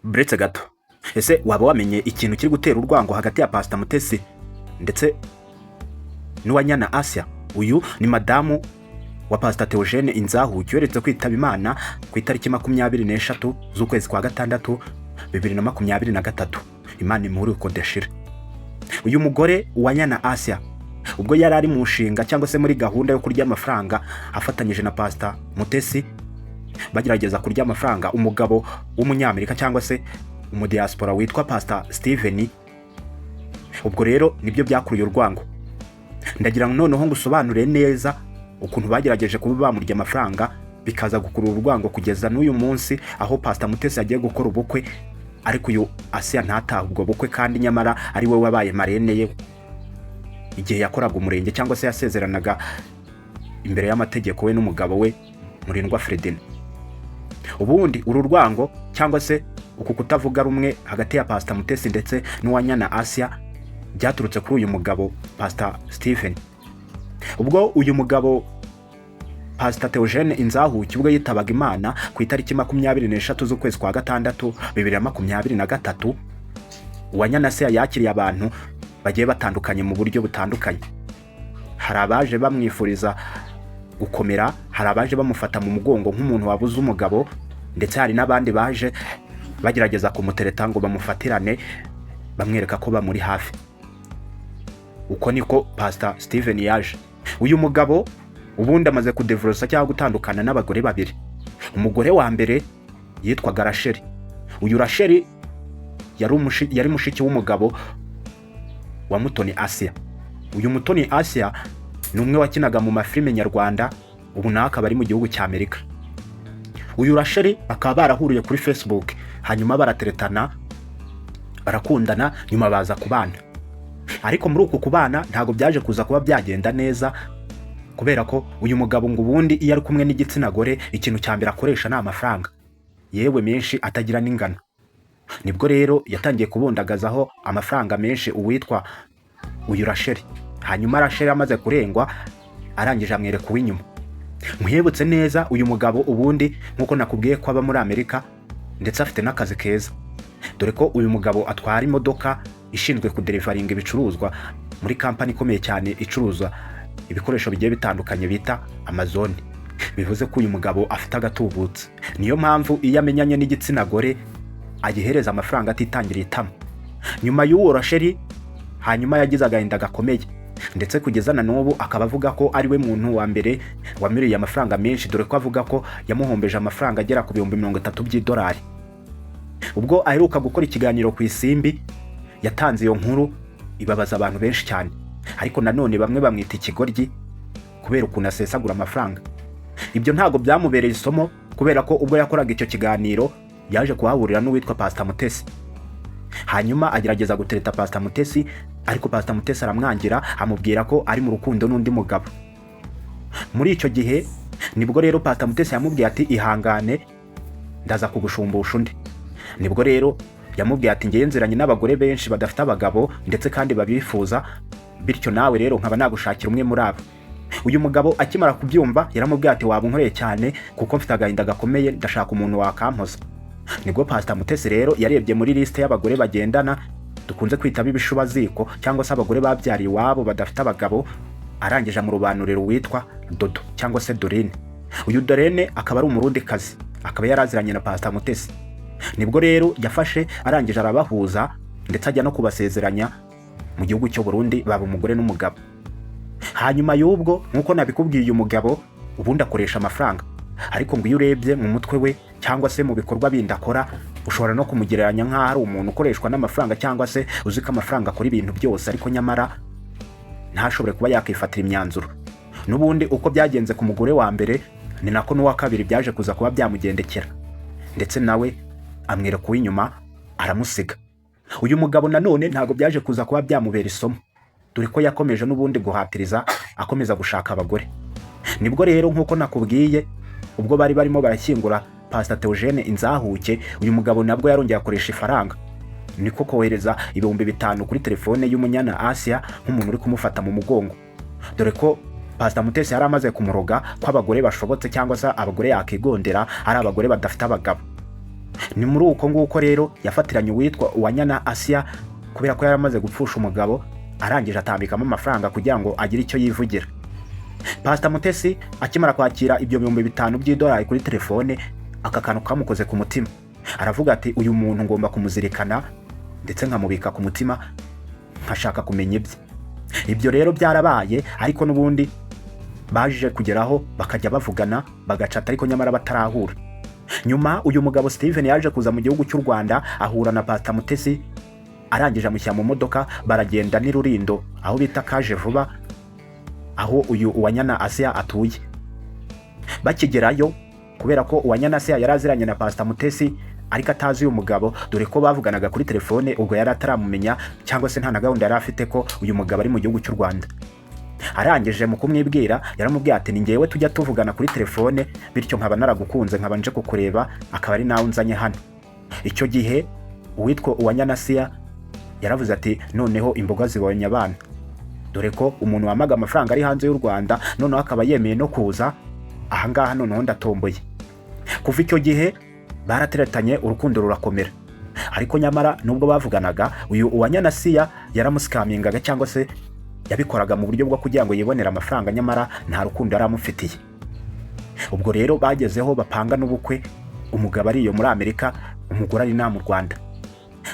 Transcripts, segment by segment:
Buretse gato, ese waba wamenye ikintu kiri gutera urwango hagati ya Pasita Mutesi ndetse n'Uwanyana Asia? Uyu ni madamu wa Pasita Theogene Inzahuke, uherutse kwitaba Imana ku itariki 23 z'ukwezi kwa gatandatu 2023. Imana imuhe kodeshire. Uyu mugore Uwanyana Asia, ubwo yari ari mu nshinga cyangwa se muri gahunda yo kurya amafaranga afatanyije na Pasita Mutesi, bagerageza kurya amafaranga umugabo w'Umunyamerika cyangwa se umudiaspora witwa Pasita Steven. Ubwo rero nibyo byakuruye urwango. Ndagira ngo noneho ngusobanurire neza ukuntu bagerageje kuba bamurya amafaranga, bikaza gukurura urwango kugeza n'uyu munsi, aho Pasita Mutesi yagiye gukora ubukwe ariko uyu Asiya ntatahe ubwo bukwe, kandi nyamara ari we wabaye marraine ye igihe yakoraga umurenge cyangwa se yasezeranaga imbere y'amategeko we n'umugabo we Murindwa Ferdinand. Ubundi uru rwango cyangwa se uku kutavuga rumwe hagati ya Pasita Mutesi ndetse n'Uwanyana Asia byaturutse kuri uyu mugabo Pasita Steven. Ubwo uyu mugabo Pasita Theogene Inzahuke ubwo yitabaga Imana ku itariki 23 z'ukwezi kwa gatandatu 2023, Uwanyana Asia yakiriye abantu bagiye batandukanye mu buryo butandukanye. Hari abaje bamwifuriza gukomera, hari abaje bamufata mu mugongo nk'umuntu wabuze umugabo, ndetse hari n'abandi baje bagerageza kumutereta ngo bamufatirane, bamwereka ko bamuri hafi. Uko niko Pasita Steven yaje. Uyu mugabo ubundi amaze kudevurosa cyangwa gutandukana n'abagore babiri. Umugore wa mbere yitwaga Rasheli. Uyu Rasheli yari mushiki w'umugabo wa Mutoni Asia. Uyu Mutoni Asia ni umwe wakinaga mu mafilime nyarwanda, ubu nawe akaba ari mu gihugu cya Amerika. Uyu Rasheli bakaba barahuriye kuri Facebook, hanyuma barateretana, barakundana, nyuma baza kubana. Ariko muri uku kubana ntabwo byaje kuza kuba byagenda neza, kubera ko uyu mugabo ngo ubundi iyo ari kumwe n'igitsina gore, ikintu cya mbere akoresha ni amafaranga, yewe menshi atagira n'ingano. Nibwo rero yatangiye kubundagazaho amafaranga menshi uwitwa uyu Rasheli. Hanyuma Rasheli amaze kurengwa, arangije amwereka uw'inyuma. Nkwibutse neza, uyu mugabo ubundi nk'uko nakubwiye ko aba muri Amerika, ndetse afite n'akazi keza, dore ko uyu mugabo atwara imodoka ishinzwe kuderivaringa ibicuruzwa muri kampani ikomeye cyane icuruza ibikoresho bigiye bitandukanye bita Amazon. Bivuze ko uyu mugabo afite agatubutse. Niyo mpamvu iyo amenyanye n'igitsina gore agihereza amafaranga atitangiriye itama. Nyuma y'uwo Rasheli, hanyuma yagize agahinda gakomeye, ndetse kugeza na n'ubu akaba avuga ko ari we muntu wa mbere wamuriye amafaranga menshi, dore ko avuga ko yamuhombeje amafaranga agera ku 30,000 by'idolari. Ubwo aheruka gukora ikiganiro ku Isimbi, yatanze iyo nkuru ibabaza abantu benshi cyane, ariko nanone bamwe bamwita ikigoryi kubera ukuntu asesagura amafaranga. Ibyo ntabwo byamubereye isomo, kubera ko ubwo yakoraga icyo kiganiro yaje kuhahurira n'uwitwa Pasita Mutesi, hanyuma agerageza gutereta Pasita Mutesi, ariko Pasita Mutesi aramwangira, amubwira ko ari mu rukundo n'undi mugabo. Muri icyo gihe nibwo rero Pasita Mutesi yamubwiye ati: "Ihangane, ndaza kugushumbusha undi." Nibwo rero yamubwiye ati: "Ngewe nziranye n'abagore benshi badafite abagabo ndetse kandi babifuza, bityo nawe rero nkaba nagushakira umwe muri abo." Uyu mugabo akimara kubyumva yaramubwiye ati: "Waba unkoreye cyane, kuko mfite agahinda gakomeye, ndashaka umuntu wakampoza." Nibwo Pasita Mutesi rero yarebye muri lisite y'abagore bagendana dukunze kwita b'ibishubaziko, cyangwa se abagore babyariye iwabo badafite abagabo, arangije amurobanurira uwitwa Dodo cyangwa se Dorine. Uyu Dorine akaba ari Umurundikazi, akaba yaraziranye na Pasita Mutesi. Nibwo rero yafashe arangije arabahuza, ndetse ajya no kubasezeranya mu gihugu cy'u Burundi, baba umugore n'umugabo. Hanyuma y'ubwo, nk'uko nabikubwiye, uyu mugabo ubundi akoresha amafaranga, ariko ngo iyo urebye mu mutwe we cyangwa se mu bikorwa bindi akora, ushobora no kumugereranya nk'aho ari umuntu ukoreshwa n'amafaranga, cyangwa se uzi ko amafaranga akora ibintu byose, ariko nyamara ntashobore kuba yakifatira imyanzuro. N'ubundi uko byagenze ku mugore wa mbere, ni nako n'uwa kabiri byaje kuza kuba byamugendekera, ndetse nawe amwereka uw'inyuma aramusiga. Uyu mugabo nanone ntabwo byaje kuza kuba byamubera isomo, dore ko yakomeje n'ubundi guhatiriza, akomeza gushaka abagore. Nibwo rero nk'uko nakubwiye, ubwo bari barimo barashyingura Pasita Theogene Inzahuke, uyu mugabo nabwo yarongeye akoresha ifaranga, niko kohereza 5000 kuri telefone y'Umunyana Asia nk'umuntu uri kumufata mu mugongo, dore ko Pasita Mutesi yari amaze kumuroga ko abagore bashobotse cyangwa se abagore yakigondera ari abagore badafite abagabo. Ni muri uko nguko rero yafatiranye uwitwa Uwanyana Asiya, kubera ko yari amaze gupfusha umugabo, arangije atambikamo amafaranga kugira ngo agire icyo yivugira. Pasita Mutesi akimara kwakira ibyo 5000 by'idolari kuri telefone, aka kantu kamukoze ku mutima, aravuga ati: "Uyu muntu ngomba kumuzirikana ndetse nkamubika ku mutima, nkashaka kumenya ibye." Ibyo rero byarabaye, ariko n'ubundi baje kugeraho bakajya bavugana, bagacata, ariko nyamara batarahura. Nyuma uyu mugabo Steven yaje kuza mu gihugu cy'u Rwanda, ahura na Pasita Mutesi, arangije amushyira mu modoka, baragenda n'i Rurindo aho bita Kaje Vuba, aho uyu Uwanyana Asiya atuye. Bakigerayo, kubera ko Uwanyana Asiya yari aziranye na Pasita Mutesi ariko atazi uyu mugabo, dore ko bavuganaga kuri telefone, ubwo yari ataramumenya cyangwa se nta na gahunda yari afite ko uyu mugabo ari mu gihugu cy'u Rwanda. Arangije mu kumwibwira, yaramubwiye ati: "Ni ngewe tujya tuvugana kuri telefone, bityo nkaba naragukunze, nkaba nje kukureba, akaba ari nawe unzanye hano." Icyo gihe uwitwa Uwanyanasiya yaravuze ati: "Noneho imboga zibonye abana, dore ko umuntu wamaga amafaranga ari hanze y'u Rwanda, noneho akaba yemeye no kuza ahangaha, noneho ndatomboye." Kuva icyo gihe barateretanye, urukundo rurakomera. Ariko nyamara nubwo bavuganaga, uyu Uwanyanasiya yaramusikamingaga cyangwa se yabikoraga mu buryo bwo kugira ngo yibonere amafaranga, nyamara nta rukundo yari amufitiye. Ubwo rero bagezeho bapanga n'ubukwe, umugabo ari iyo muri Amerika, umugore ari inaha mu Rwanda.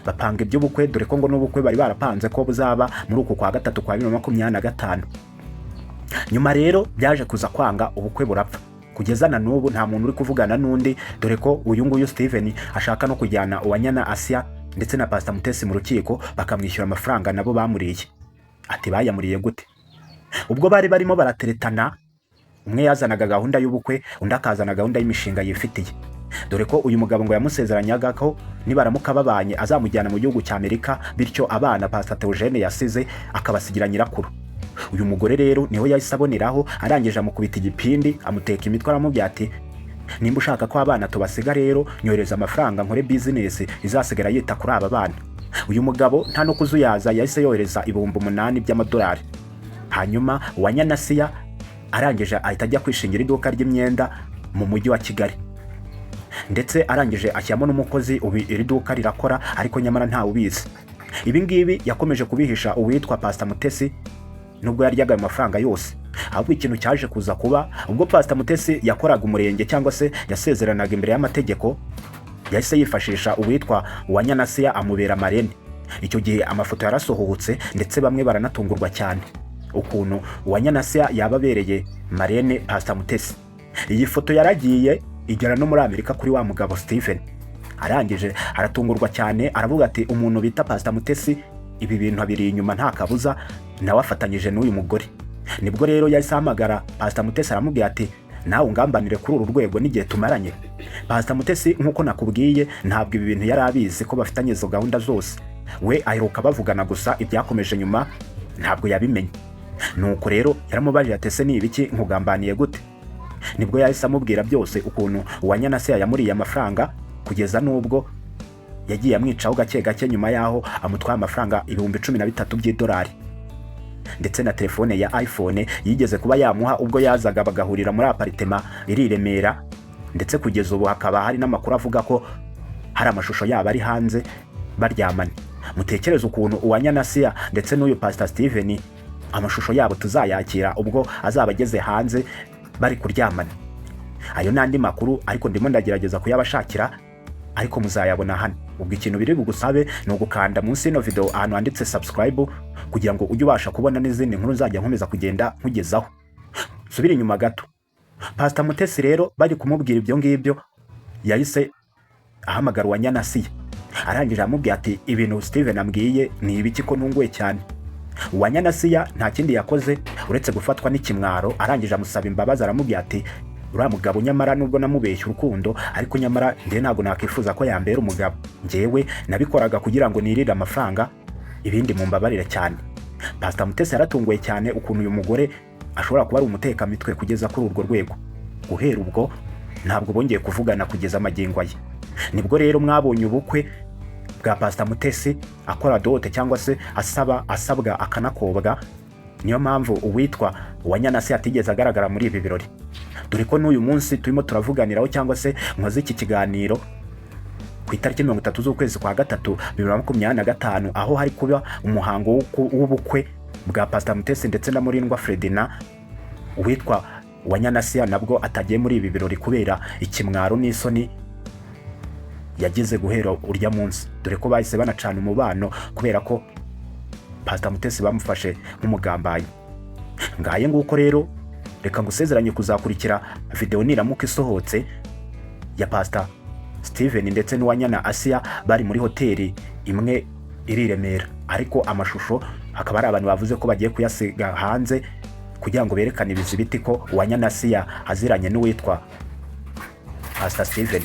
Bapanga iby'ubukwe, dore ko ngo n'ubukwe bari barapanze ko buzaba muri uku kwa gatatu kwa 2025. Nyuma rero byaje kuza kwanga, ubukwe burapfa. Kugeza na n'ubu nta muntu uri kuvugana n'undi, dore ko uyu nguyu Steven ashaka no kujyana Uwanyana Asia ndetse na Pastor Mutesi mu rukiko, bakamwishyura amafaranga nabo bamuriye. Ati: "Bayamuriye gute?" Ubwo bari barimo barateretana, umwe yazanaga gahunda y'ubukwe, undi akazana gahunda y'imishinga yifitiye, dore ko uyu mugabo ngo yamusezeranyaga ko nibaramuka babanye azamujyana mu gihugu cya Amerika, bityo abana Pastor Theogene yasize akabasigira nyirakuru. Uyu mugore rero niho yahise aboneraho, arangije amukubita igipindi, amuteka imitwe, aramubwira ati: "Nimba ushaka ko abana tubasiga rero, nyohereza amafaranga nkore bizinesi izasigara yita kuri aba bana." Uyu mugabo nta no kuzuyaza, yahise yohereza 8000 by'amadolari. Hanyuma Uwanyanasiya arangije ahita ajya kwishingira iduka ry'imyenda mu mujyi wa Kigali, ndetse arangije ashyiramo n'umukozi. Ubu iri duka rirakora, ariko nyamara ntawe ubizi. Ibi ngibi yakomeje kubihisha uwitwa Pastor Mutesi nubwo yaryaga ayo mafaranga yose. Ahubwo ikintu cyaje kuza kuba, ubwo Pastor Mutesi yakoraga umurenge cyangwa se yasezeranaga imbere y'amategeko, yahise yifashisha uwitwa Uwanyanasiya amubera marraine. Icyo gihe amafoto yarasohotse, ndetse bamwe baranatungurwa cyane ukuntu Uwanyanasiya yaba abereye marraine Pastor Mutesi. Iyi foto yaragiye igera no muri Amerika kuri wa mugabo Steven, arangije aratungurwa cyane, aravuga ati: "Umuntu bita Pastor Mutesi ibi bintu abiri inyuma, nta kabuza nawe afatanyije n'uyu mugore." Nibwo rero yahise ahamagara Pastor Mutesi, aramubwira ati: "Nawe ungambanire kuri uru rwego n'igihe tumaranye?" Pastor Mutesi, nk'uko nakubwiye, ntabwo ibi bintu yari abizi ko bafitanye izo gahunda zose. We aheruka bavugana gusa, ibyakomeje nyuma ntabwo yabimenye. Nuko rero yaramubajije ati: "Ese ni ibiki? Nkugambaniye gute?" Nibwo yahise amubwira byose, ukuntu Uwanyanasiya yamuriye amafaranga, kugeza n'ubwo yagiye amwicaho gake gake, nyuma y'aho amutwaye amafaranga 13,000 by'idolari, ndetse na telefone ya iPhone yigeze kuba yamuha ubwo yazaga bagahurira muri apartment iri i Remera. Ndetse kugeza ubu hakaba hari n'amakuru avuga ko hari amashusho yabo ari hanze baryamanye. Mutekereze ukuntu Uwanyanasiya ndetse n'uyu Pastor Steven, amashusho yabo tuzayakira ubwo azaba ageze hanze bari kuryamana. Ayo n'andi makuru, ariko ndimo ndagerageza kuyabashakira, ariko muzayabona hano. Ubwo ikintu biri bugusabe ni ugukanda munsi y'ino video ahantu handitse subscribe, kugira ngo ujye ubasha kubona n'izindi nkuru nzajya nkomeza kugenda nkugezaho. Subira inyuma gato. Pastor Mutesi rero bari kumubwira ibyo ngibyo, yahise ahamagara Uwanyanasiya, arangije aramubwira ati: "Ibintu Steven ambwiye ni ibiki ko ntunguwe cyane?" Uwanyanasiya nta kindi yakoze uretse gufatwa n'ikimwaro, arangije amusaba imbabazi, aramubwira ati: "Uriya mugabo nyamara nubwo namubeshya urukundo, ariko nyamara njye ntabwo nakwifuza ko yambera umugabo. Njyewe nabikoraga kugira ngo nirire amafaranga, ibindi mumbabarire cyane." Pastor Mutesi yaratunguwe cyane ukuntu uyu mugore ashobora kuba ari umutekamitwe kugeza kuri urwo rwego. Guhera ubwo ntabwo bongeye kuvugana kugeza amagingo ye. Nibwo rero mwabonye ubukwe bwa Pastor Mutesi akora dot cyangwa se asaba, asabwa akanakobwa. Niyo mpamvu uwitwa Uwanyanase atigeze agaragara muri ibi birori, dore ko n'uyu munsi turimo turavuganiraho cyangwa se nkoze iki kiganiro. Ku itariki 30 z'ukwezi kwa gatatu 2025, aho hari kuba umuhango w'ubukwe bwa Pastor Mutesi ndetse na Murindwa Fredina, uwitwa Uwanyanasiya nabwo atagiye muri ibi birori kubera ikimwaro n'isoni yagize guhera urya munsi, dore ko bahise banacana umubano kubera ko Pastor Mutesi bamufashe nk'umugambanyi. Ngaye nguko rero, reka ngusezeranye kuzakurikira video niramuka isohotse ya Pastor Steven ndetse n'Uwanyana Asia bari muri hoteli imwe iri i Remera, ariko amashusho hakaba hari abantu bavuze ko bagiye kuyasiga hanze kugira ngo berekane ibizibiti ko Uwanyana Asia aziranye n'uwitwa Pastor Steven.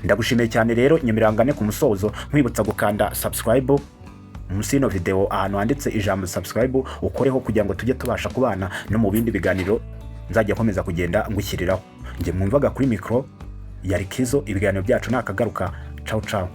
Ndagushimiye cyane rero, nyemerangane ku musozo nkwibutsa gukanda subscribe munsi y'ino video, ahantu handitse ijambo "subscribe", ukoreho kugira ngo tujye tubasha kubana no mu bindi biganiro nzajya nkomeza kugenda ngushyiriraho. Njye mwumvaga kuri mikoro yari Kizo, ibiganiro byacu nakagaruka. Ciao ciao.